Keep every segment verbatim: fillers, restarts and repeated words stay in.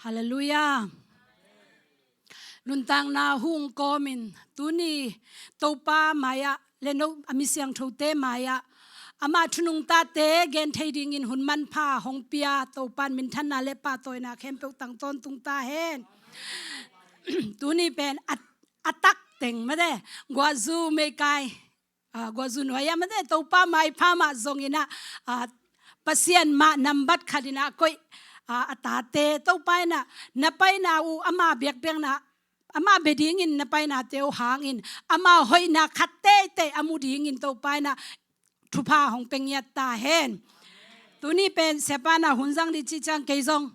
Halleluiah. Nuntakna hung kawmin tuni Topa mai-ah le no a mi siangthote mai-ah ama thu nungtate gen thei dingin hun manpha hong pia Topa in minthanna le pahtawina khempeuh tang tawntung ta hen. Tuni pen a, a tak teng mate, guahzu meikai, a, guahzu nuai-ah mate, Topa maipha mah zongin ah, a, Pasian mah nambat khatin ah koih, a, a tate Topa in ah na paina uh ama biakpiakna, ama bia dingin na painate uh hangin ama hoihna khat teitei a mu dingin Topa in ah thupha hong pia ngiat ta hen. Tuni pen siapa in ah hun zang ding cih ciang kei zong,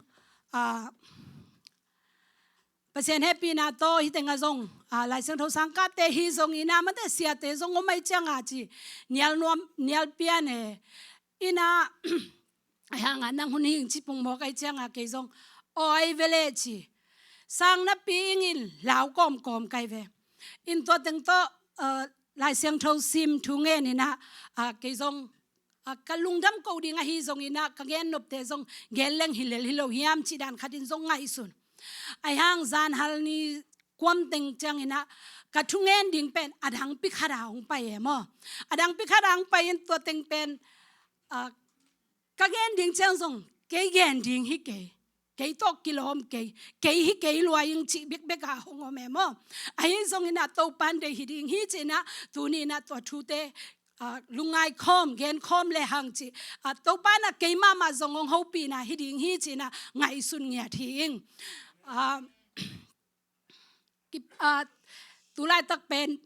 a, Pasian hehpihna tawh hih tengah zong, a, Lai Siangtho sangkahte hi zongin ah mate, siate zong om ahih ciangah ci, nial nuam, nial pian e. In ah, ahi hangah nang hun hing ci pungmawk ahih ciangah kei zong aw, ahi ve leh ci, sang napi ingin lau kawmkawm ka hi ve. In tua teng tawh, a, Lai Siangtho sim thu ngenin ah, a, kei zong, a, ka lungdam ko ding ahi zongin ah ka gen nopte zong gen leng hi lel hi lo hiam cih dan khatin zong ngaihsun. Ahi hang zanhal ni kuam teng ciangin ah ka thungen ding pen a dangpi khat ah hong pai e maw. A dangpi khat ah hong pai in tua teng pen, a, ka gen ding ciang zong kei gen ding hi kei. Kei tawh kilawm kei, kei hi kei lua ing cih bekbek ah hong om e maw. Ahi zongin ah Topa in deih hi ding hi ci-in ah tuni in ah tua thute, a, lungngai khawm, gen khawm le hang ci, a, Topa in ah kei mahmah zong hong hopihna hi ding hi ci-in ah ngaihsun ngiat hi ing. A, ki, a, tu laitak pen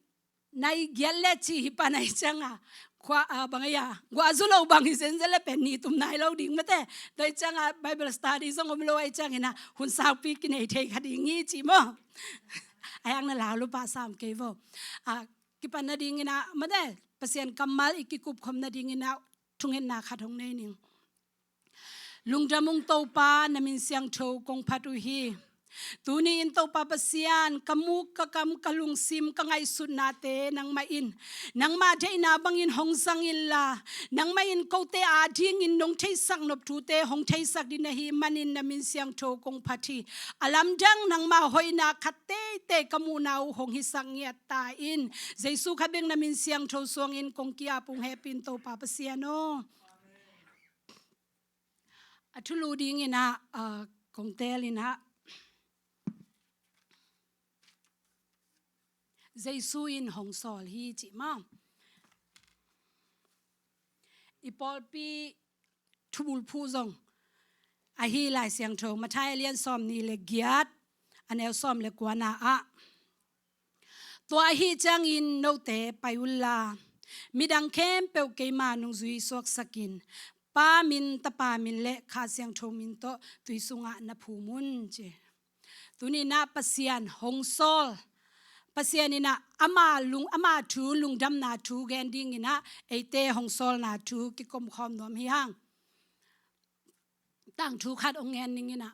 nai giat le ci hi pan ahih ciangah khua, a, bang a, guahzu lo bang hi zenzen le pen ni tum nai lo ding mate. Tua ahih ciangah Bible study zong om lo ahih ciangin ah hun saupi kinei thei kha ding hi ci maw. Ahi hang na lau lo pah sam kei vo. A, kipan nadingin ah mate, Pasian kammal i kikupkhop nadingin ah thungetna khat hong nei ning. Lungdam ung Topa, na min siangtho kong phat uh hi. Tuni in Topa Pasian, ka muk, ka kam, ka lungsim, ka ngaihsutnate nangmah in, nangmah deihna bangin hong zang inla, nangmah in kote adingin nong theisak nop thute hong theisak ding na hih manin na min siangtho kong phat hi. A lamdang nangmah hoihna khat teitei ka muhna uh hong hisak ngiat ta in. Jesu kha bek na min siangtho suangin kong ki-ap ung, hehpih in Topa Pasian aw. A thulu dingin ah, a, kong teel in ah, Jesu in hong sawl hi cih maw. I pawlpi thubulphuh zong ahi Lai Siangtho Matthai a lian sawmnih le giat, a neu sawm le kuana ah, tua ahih ciangin note pai unla, midang khempeuh keima nungzui suaksakin, Pa min, Tapa min le Kha Siangtho min tawh tui sungah na phum un ci. Tuni in ah Pasian hong sawl, Pasian in ah ama lung, ama thu, lungdamna thu gen dingin ah eite hong sawlna thu kikomkhawm nuam hi hang. Tangthu khat hong ngen ning in ah,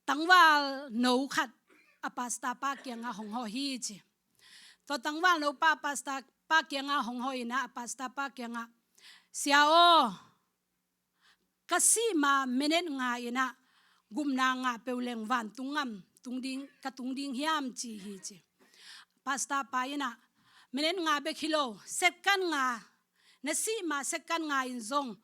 tangval no khat a pastor pa kiangah hong hawh hi ci. Tua tangval no pa a pastor pa kiangah hong hawh in ah, a pastor pa kiangah, "Sia aw, ka sih ma minute nga in ah gupna ngah peuh leng vantung gam tung ding, ka tung ding hiam?" ci hi ci. Pastor pa in ah, "Minute nga bek hi lo, second nga, na sih ma second nga in zong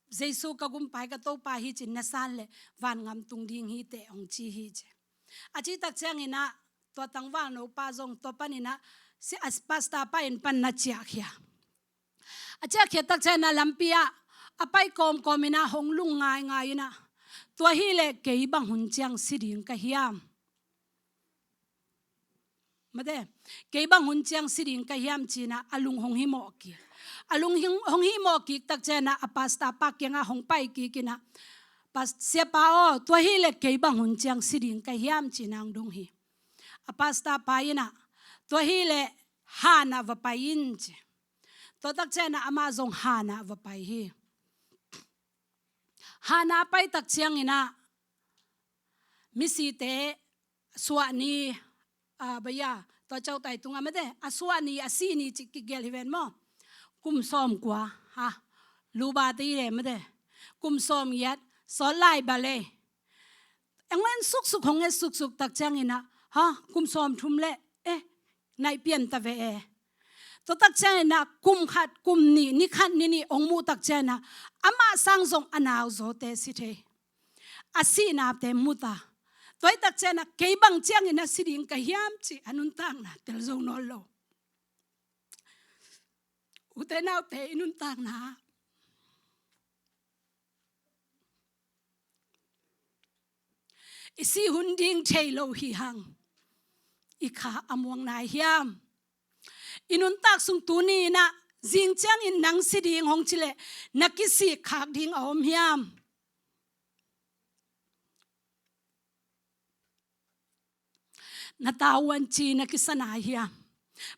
Jesu ka gumpa hi, ka Topa hi ci-in na san leh vangam tung ding hi teh," hong ci hi ci. A cih tak ciangin ah tua tangval no pa zong tua panin ah si, a, pastor pa inn pan na ciahkhia. A ciahkhiat tak ciangin ah lampi ah a pai kawmkawm in ah hong lung ngaingai in ah, "Tua hi leh kei bang hun ciang si ding ka hiam?" Mate, "Kei bang hun ciang si ding ka hiam?" ci-in ah a lung hong himawh kik. A lung hing, hong himawh kik tak ciangin ah a pastor pa kiangah hong pai kik in ah, "Pas, siapa aw, tua hi leh kei bang hun ciang si ding ka hiam?" ci-in ah hong dong hi. A pastor pa in ah, "Tua hi leh han ah va pai in," ci. Tua tak ciangin ah amah zong han ah va pai hi. Han ah a pai tak ciangin ah misite suah ni, a, baya, tua cautai tungah mate, a suah ni, a sih ni cih kigelh hi ven maw. Kum sawmkua, ha, luba te i le mate, kum sawmgiat, sawt lai bale, Hong en suksuk, hong en suksuk tak ciangin ah, ha, kum sawmthum le, eh, nai pian ta ve e. Tua tak ciangin ah kum khat, kum nih, ni khat, ni nih hong muh tak ciangin ah, amah sang zong a nau zawte si thei. A sihnate mu ta. Tua hi tak ciangin ah, kei bang ciangin a si ding ka hiam cih a nuntakna tel zo nawn lo. Ute naute, i nuntakna i sih hun ding thei lo hi hang. I kha a muang nai hiam? I nuntak sung tuni in ah, zing ciangin nang si ding hong ci leh, na kisik khak ding a om hiam? Na tavuan ci na kisa nai hiam?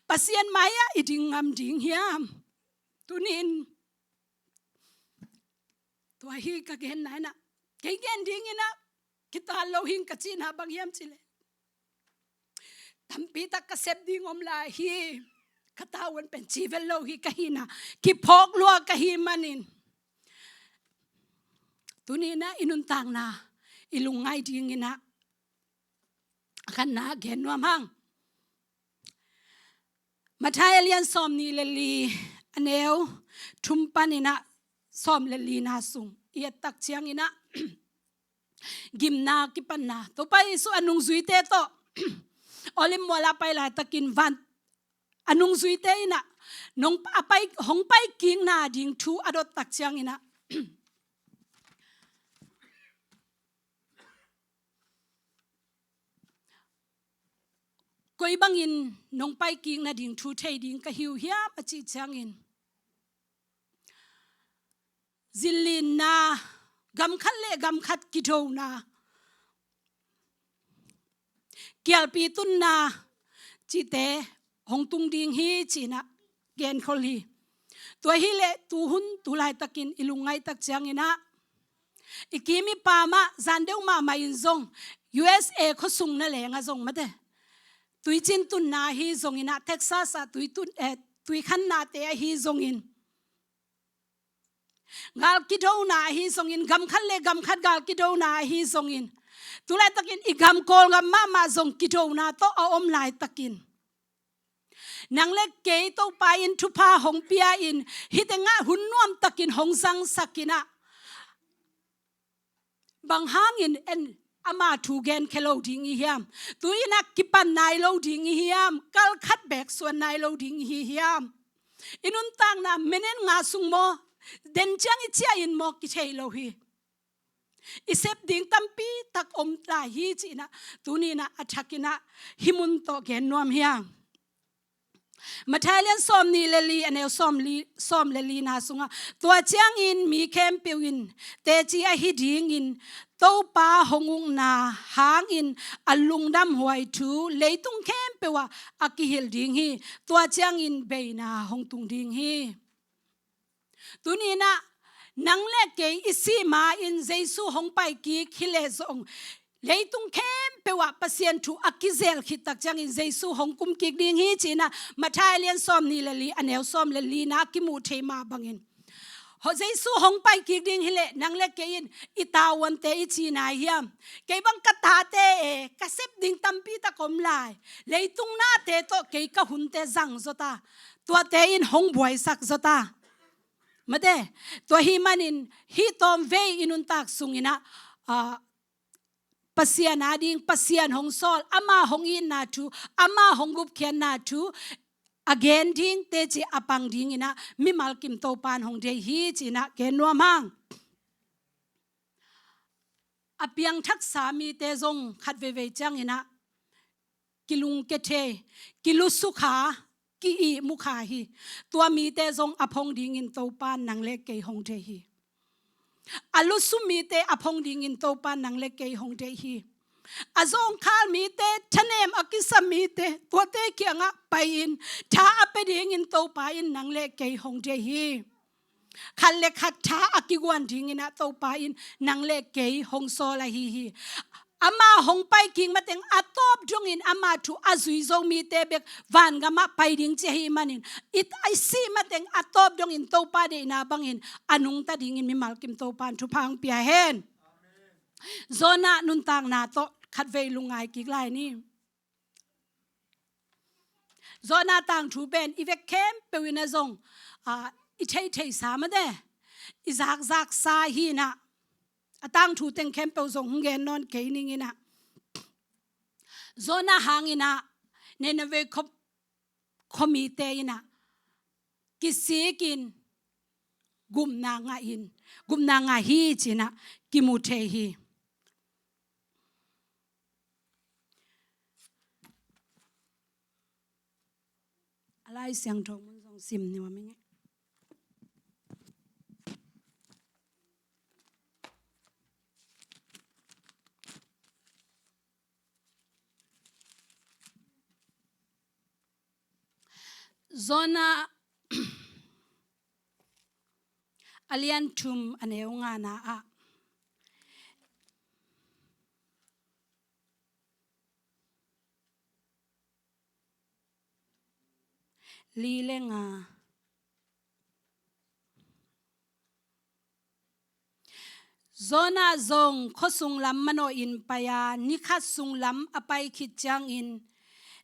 Pasian mai-ah i ding ngam ding hiam? Tuni in tua hi ka genna in ah, kei gen ding in ah, kital lo hing ka cihna bang hiam cih leh, tampi tak ka sep ding om lai hi. Ka tavuan pen ci vel lo hi ka hihna kiphawk lua ka hih manin, tuni in ah i nuntakna i lungngai ding in ah, a khatna gen nuam hang. Matthai a lian sawmnih le li, a neu thum panin ah sawm le lina sung i et tak ciangin ah, gimna kipanna, Topa Jesuh a nungzuite tawh Olive mual ah pai laitakin van, a nungzuite in ah, nong, a pai, hong pai kikna ding thu a dot tak ciangin ah, koi bangin nong pai kik nading thu thei ding ka hi uh hiam a cih ciangin, zinlinna, gam khat le gam khat kidona, kialpi tunna cihte hong tung ding hi ci-in ah genkhol hi. Tua hi leh tu hun tu laitakin i lungngaih tak ciangin ah, i kim i pam ah zan deuh mahmah in zong, U S A khuasung na leng ah zong mate, tuicin tunna hi zongin ah, Texas ah tui tun, eh, tuikhannate ahi zongin, gal kidona ahi zongin, gam khat le gam khat gal kidona ahi zongin, tu laitakin i gam Kawlgam mahmah zong kidona tawh a om laitakin, nang le kei Topa in thupha hong pia in, hih tengah hun nuamtakin hong zangsak in ah, bang hangin en ama thu genkhia lo ding i hiam? Tu-in ah kipan nai lo ding i hiam? Kal khat beek suan nai lo ding i hi hiam? I nuntakna minute nga sung maw, den ciang i ciah in maw, kithei lo hi. I sep ding tampi tak om lai hi ci-in ah, tuni-in ah a thakin ah hih mun tawh gen nuam hi hang. Matthai lian sawmnih le li, a neu sawm li, sawm le lina sungah, tua ciangin mi khempeuh in teci ahi dingin Topa hong ukna hangin a lungdamhuai thu leitung khempeuh ah a kihilh ding hi. Tua ciangin beina hong tung ding hi. Tuni-in ah nang le kei i sih ma-in Jesu hong pai kik hi leh zong, leitung khempeuh ah Pasian thu a kizel khit tak ciangin Jesu hong kum kik ding hi ci-in ah Matthai lian sawmnih le li, a neu sawm le lina kimu thei mah bangin, Jesu hong pai kik ding hi leh nang le kei in i tavuante i ci nai hiam? Kei bang ka tate e, ka sep ding tampi tak om lai, leitung nate tawh kei ka hunte zang zaw ta, tuate in hong buaisak zaw ta. Mate, tua hih manin hih tawmvei i nuntak sungin ah, ah, Pasian ading, Pasian hong sawl, ama hong itna thu, ama hong gupkhiatna thu a gen ding, teci a pang dingin ah mimal kim Topa in hong deih hi ci-in ah gen nuam hang. A piangthaksa mite zong khat veivei ciangin ah kilungkia thei, kilusu kha, ki-ihmu kha hi. Tua mite zong a phong dingin Topa in nang le kei hong deih hi. A lusu mite a phong dingin Topa in nang le kei hong deih hi. A zawngkhal mite, thanem a kisa mite, tuate kiangah pai-in tha a pia dingin Topa in nang le kei hong deih hi. Khat le khat tha a kiguan dingin ah Topa in nang le kei hong sawl ahi hi. Ama hong pai kik mateng a tawp dongin ama thu a zui zo mite bek vangamah pai ding ci ahih manin, i, i sih mateng a tawp dongin Topa deihna bangin a nungta dingin mimal kim Topa in thupha hong pia hen. Jonah nuntakna tawh khatvei lungngai kik lai ni. Jonah tangthu pen i vek khempeuh in ah zong, ah, i theihtheihsa mate, i zakzaksa hi in ah, a tangthu teng khempeuh zong hong gen nawn kei ning in ah, Jonah hang in ah Nineveh khuap, khuamite in ah kisik in gupna ngah in, gupna ngah hi ci in ah kimu thei hi. A Lai Siangtho mun zong sim ni mah ing e. Jonah a lian thum a neu ngana ah, li le nga. Jonah zong khuasung lam manawhin pai a, ni khat sung lam a pai khit ciangin,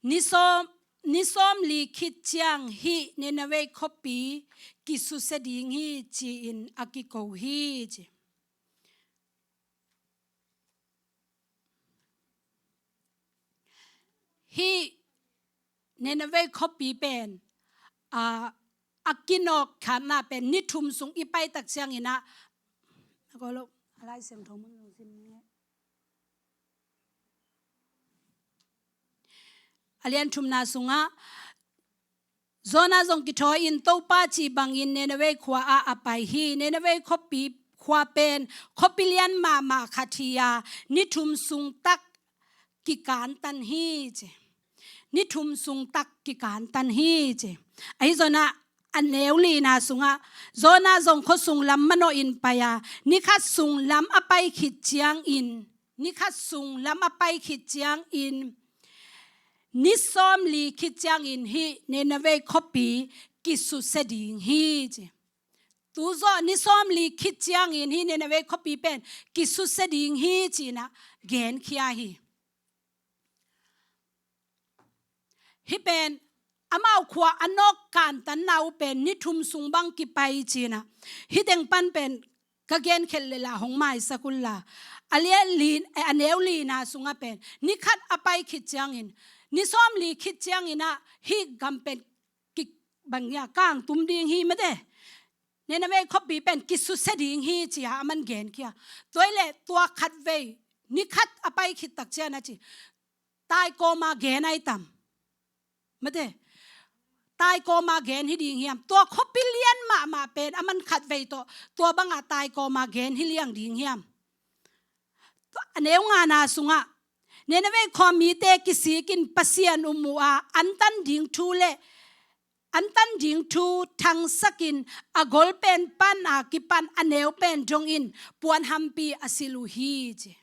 ni sawm, ni sawmli khit ciang hih Nineveh khuapi kisusia ding hi ci-in a kiko hi ci. Hih Nineveh khuapi pen, a, a kinawk khatna pen ni thum sung i pai tak ciangin ah, a ko lo, a Lai Siangtho mun zong sim ni. A lian thumna sungah, Jonah zong kithawi in Topa cih bangin Nineveh khua ah a pai hi. Nineveh khuapi, khua pen khuapi lian mahmah khat hi a, ni thum sung tak kikantan hi ci. Ni thum sung tak kikantan hi ci. Ahi zongin ah a neu lina sungah, Jonah zong khuasung lam manawhin pai a, ni khat sung lam a pai khit ciangin, ni khat sung lam a pai khit ciangin, ni sawmli khit ciangin hih Nineveh khuapi kisusia ding hi ci. Tu zawh ni sawmli khit ciangin hih Nineveh khuapi pen kisusia ding hi ci-in ah genkhia hi. Hih pen amau khua a nawk kantanna uh pen ni thum sung bang kipai ci-in ah, hih teng pan pen ka genkhelh leh la hong maisak un la. A lian li, eh, a neu lina sungah pen ni khat a pai khit ciangin, ni sawmli khit ciangin ah hih gam pen ki, bang hia, kangtum ding hi mate. Nineveh khuapi pen kisusia ding hi ci-a aman genkhia. Tua hi leh tua khatvei, ni khat a pai khit tak ciang a ci, tai kawma gen ai tam. Mate, tai kawma gen hi ding hiam? Tua khuapi lian mahmah pen aman khatvei tawh tua bangah tai kawma gen hi liang ding hiam? Tua a neu ngana sungah, Nineveh khua mite kisik in Pasian um uh a, antan ding thu le, antan ding thu thangsak in a gol pen pan a kipan a neu pen dong in puan hampi a silh uh hi ci.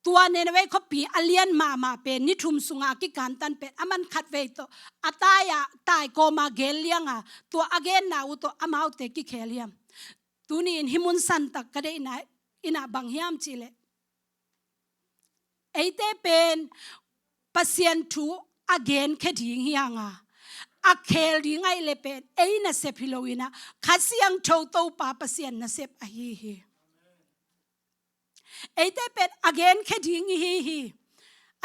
Tua Nineveh khuapi a lian mahmah pen ni thum sungah a kikantan pen aman khatvei tawh a tai-a, tai kawma gen liang a, tua a genna uh tawh amaute kikhel hiam? Tuni in hih mun santak ka deihna in ah bang hiam cih leh, eite pen Pasian thu a genkhia ding hi hang a, a khel ding ahih leh pen ei nasep hi lo in ah, Kha Siangtho Topa Pasian nasep ahi hi. Eite pen a genkhia ding i hi hi.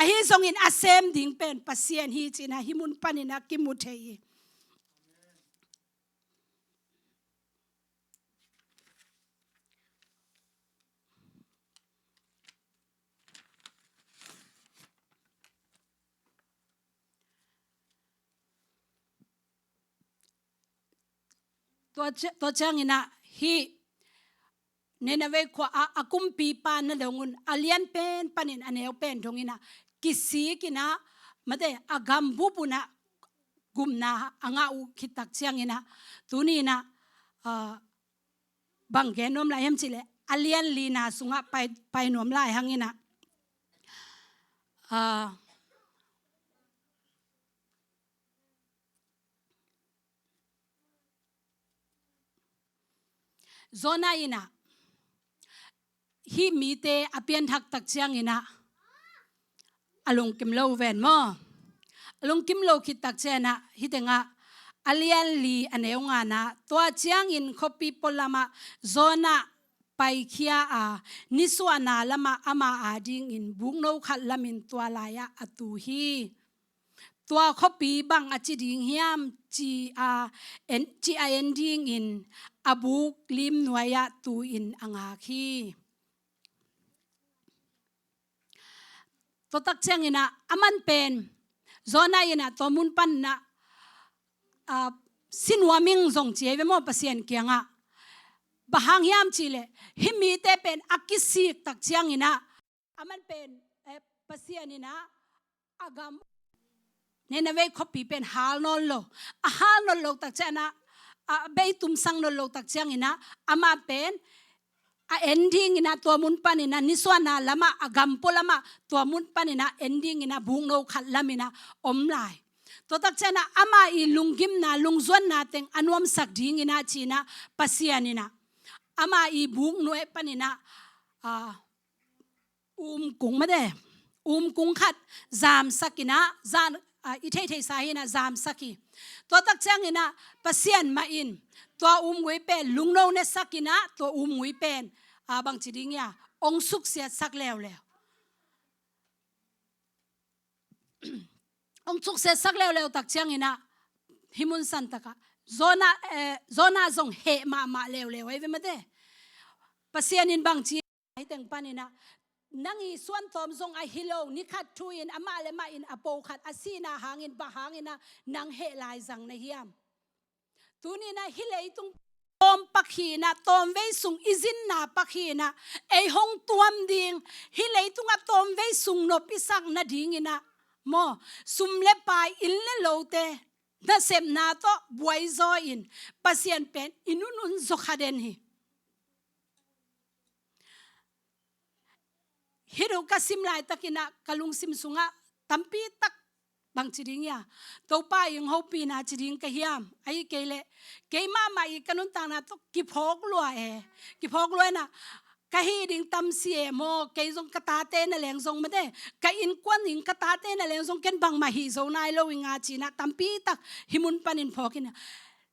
Ahi zongin a sem ding pen Pasian hi ci-in ah hih mun panin ah kimu thei hi. Tua ci-, tua ciangin ah hih Nineveh khua ah a kumpipa na dong un, a lian pen panin a neu pen dong in ah kisik in ah, mate, a gam bup un ah gupna a ngah uh khit tak ciangin ah, tuni in ah, ah, bang gen nuam lai hiam cih leh, a lian lina sungah pai, pai nuam lai hang in ah, ah, Jonah in ah hih mite a pianthak tak ciangin ah a lungkim lo ven maw? A lungkim lo khit tak ciangin ah hih tengah a lian li a neu ngana, tua ciangin khuapi pualamah Jonah paikhia a, nisuahna lamah ama adingin bukno khat lamin tua lai-ah a tu hi. Tua khuapi bang a ci ding hiam ci a en, ci a en dingin a buk lim nuai-ah tu-in a ngak hi. Tua tak ciangin ah aman pen Jonah in ah tua mun panin ah, ah, si nuam ing zong ci ei ve maw, Pasian kiangah. Bang hang hiam cih leh hih mite pen a kisik tak ciangin ah aman pen, eh, Pasian in ah a gam Nineveh khuapi pen hal nawn lo. A hal nawn lo tak ciangin ah, a bei tumsak nawn lo tak ciangin ah amah pen a en dingin ah tua mun panin ah nisuahna lamah, a gam pualamah tua mun panin ah en dingin ah bukno khat lamin ah om lai. Tua tak ciangin ah ama i lunggimna, lungzuanna teng a nuamsak dingin ah ci-in ah Pasian in ah ama i buk nuai panin ah, ah, umkung mate, umkung khat zamsak in ah, zan, ah, i theihtheihsa hi in ah zamsak hi. Tua tak ciangin ah Pasian mah in tua umgui pen lungno nesak in ah tua umgui pen, ah, bang ci ding hia, ong suksiatsak leuleu. Ong suksiatsak leuleu tak ciangin ah hih mun santak ah Jonah, eh, Jonah zong heh mahmah leuleu ei ve mate. Pasian in bang ci, hih teng panin ah, nang i suan tawm zong ahi lo, ni khat thu-in amah le mah in a po khat a sihna hangin bang hangin ah nang heh lai zang na hiam? Tuni-in ah hih leitung tawm pak hi in ah, tawmvei sung i zinna pak hi in ah, ei hong tuam ding, hih leitungah tawmvei sung nop i sak nadingin ah maw, sum le pai, inn le lote, nasepna tawh buai zaw in Pasian pen i nunun zaw kha den hi. Hih thu ka sim laitakin ah ka lungsim sungah tampi tak bang ci ding hia, Topa i hong hopihna ci ding ka hiam, ahih kei leh keimah mah i ka nuntakna tawh kiphawk lua e. Kiphawk lua in ah ka hih ding tam si e maw, kei zong ka tate na leng zong mate, ka innkuan in ka tate na leng zong ken bangmah hih zo nai lo ing a ci-in ah tampi tak hih mun panin phawk in ah,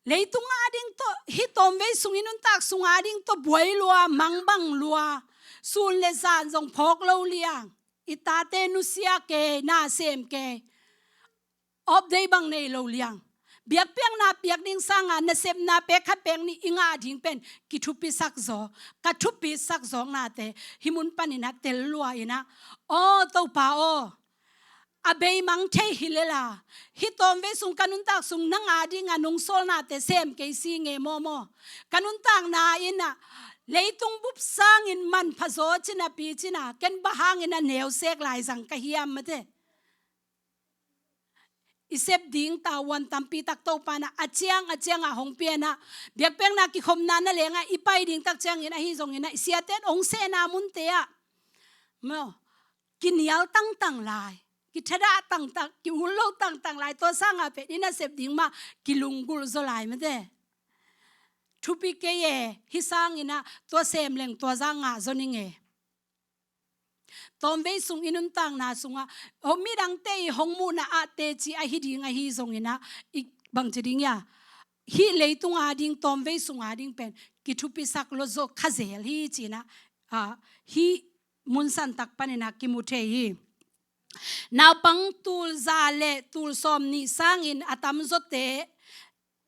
leitung ading tawh, hih tawmvei sung i nuntak sung ading tawh buai lua, mangbang lua, sun le zan zong phawk lo liang, i tate nusia kei, na sem kei, off day bang nei lo liang, biakpiakna piak ding sanga nasepna pek khat pek nih i ngah ding pen kithupisak zaw, ka thupisak zawknate hih mun panin ah tel lua in ah, aw Topa aw, a beimang thei hi lel a, hih tawmvei sung ka nuntak sung nang adinga nungsawlnate sem kei si nge maw maw. Ka nuntakna in ah leitung bup sangin manpha zaw ci napi cin ah ken bang hangin a neusek lai zang ka hiam mate. I sep ding tavuan tampi tak Topa in ah a ciang a ciangah hong pia in ah, biakpiakna kikhopna na leng ah i pai ding tak ciangin ahi zongin ah i siate in hong sehna munte ah maw, kinial tangtang lai, kithadah tangtang, ki-ul lo tangtang lai, tua sangah pen i nasep ding mah kilunggulh zaw lai mate. Thupi kei e, hih sangin ah tua sem leng tua zah ngah zaw ning e. Tawmvei sung i nuntakna sungah, aw, midangte i hong muhna ah teci ahi ding ahi zongin ah, i bang ci ding hia, hih leitung ading, tawmvei sung ading pen kithupisak lo zaw kha zel hi ci-in ah, ah, hih mun santak panin ah kimu thei hi. Naupang tul za le tul sawmnih sangin a tamzawte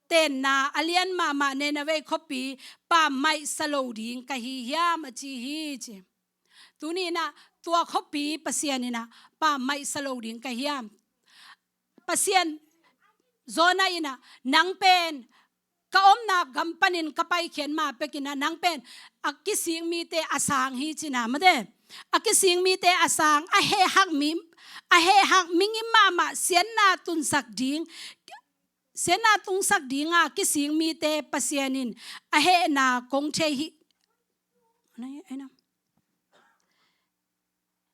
tenna a lian mahmah Nineveh khuapi pammaih sa lo ding ka hi hiam a ci hi ci. Tuni-in ah tua khuapi Pasian in ah pammaih sa lo ding ka hiam? Pasian, Jonah in ah, nang pen ka omna gam panin ka paikhiat ma pekin ah, nang pen a kisik mite a sang hi ci-in ah mate. A kisik mite a sang, a hehhak mi, a hehhak mingim mahmah, siatna tunsak ding, siatna tunsak dinga kisik mite Pasian in a hehna kong thei hi.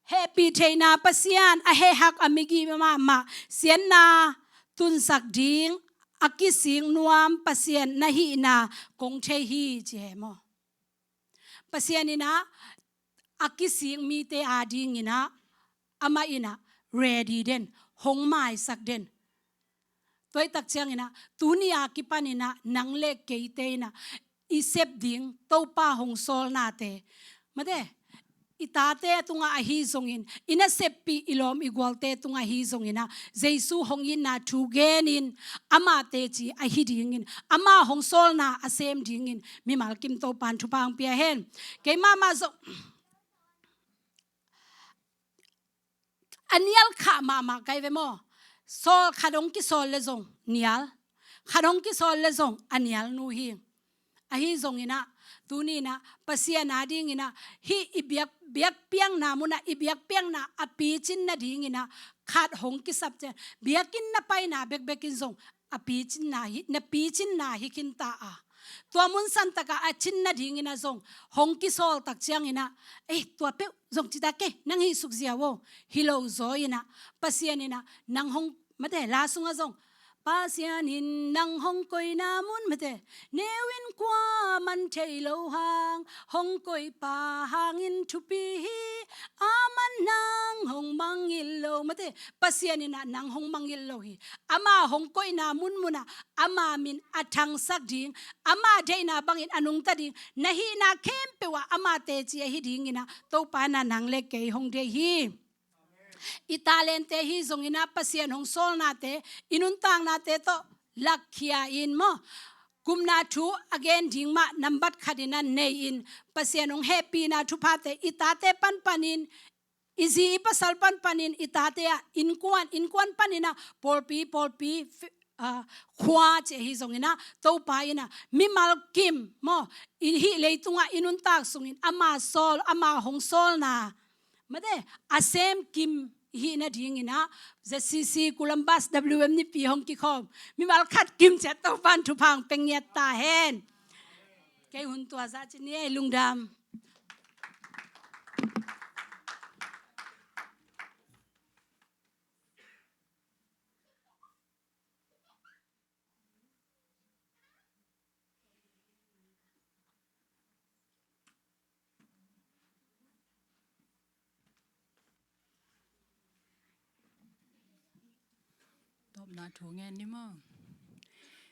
Hehpih theihna Pasian, a hehhak a migi mahmah, siatna tunsak ding a kisik nuam Pasian na hihna kong thei hi ci he maw. Pasian in ah a kisik mite adingin ah amah in ah ready den, hong maisak den. Tua ahih tak ciangin ah tuni a kipanin ah nang le keite in ah i sep ding Topa hong sawlnate, mate, i tate tungah ahi zongin, i naseppih i lawm i gualte tungah ahi zongin ah Jesu hong itna thu genin, ama teci ahi dingin, ama hong sawlna a sem dingin mimal kim Topa'n thupha hong pia hen. Kei mahmah zong a nial khah mahmah kai ve maw. Sawl, khat hong kisawl le zong nial, khat hong kisawl le zong a nial nu hi. Ahi zongin ah tuni in ah Pasian adingin ah hih i biak, biakpiakna mun ah i biakpiakna a picin nadingin ah khat hong kisap ciang, biakinn na paina bekbek in zong a picinna hi, na picinna hi khinta a, tua mun santak ah a cin nadingin ah zong hong kisawl tak ciangin ah, eh, tua peuh zong cita kei, nang hih suk ziau aw, hi lo zaw in ah, Pasian in ah nang hong, mate, la sungah zong, Pasian in nang hong koihna mun, mate, neu in kuaman thei lo hang, hong koihpa hangin thupi hi, aman nang hong mangngilh lo, mate, Pasian in ah nang hong mangngilh lo hi. Ama hong koihna munmun ah ama min a thangsak ding, ama deihna bangin a nungta ding, na hihna khempeuh ah ama teci ahi dingin ah Topa in ah nang le kei hong deih hi. I talente ahi zongin ah Pasian hong sawlnate, i nuntaknate tawh lakkhia in maw, gupna thu a gen ding mah nambat khat in ah nei in, Pasian hong hehpihna thuphate i tate panpanin, i zi i pasal panpanin, i tate ah innkuan, innkuan panin ah pawlpi, pawlpi, fi-, ah, khua ci ahi zongin ah Topa in ah mimal kim maw, i hih leitungah i nuntak sungin ama sawl, ama hong sawlna, mate, a sem kim i hih nadingin ah Z C C Columbus W M Nipi hong kikhawm mimal khat kim ciat Topa'n thupha hong pia ngiat ta hen. Kei hun tua zah ci ni ei, lungdam. Tawpna thu ngen ni maw.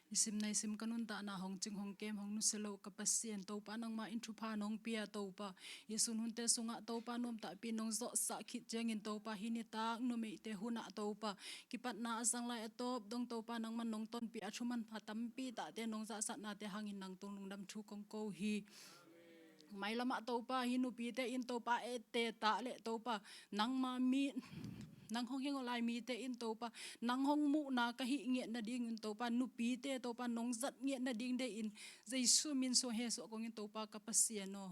I simna i sim, ka nuntakna hong cing hong kem hong nusia lo ka Pasian Topa, nangmah in thupha nong pia Topa. Hih sun hunte sungah Topa nuamtahpi nong zawhsah khit ciangin Topa, hih nitak numeite hunah Topa, kipatna a sang lai a tawp dong Topa, nangman nong tonpih a thu manpha tampi tahte nong zahsaknate hangin nang tung lungdam thu kong ko hi. Mailamah Topa, hih nupite in Topa, etteh ta leh Topa, nangma mi, nang hong hing aw lai mite in Topa, nang hong muhna ka hih ngiat nadingin Topa, nupite Topa nong zat ngiat nading deihin, Jesu min suang hesuah kong in Topa ka Pasian aw.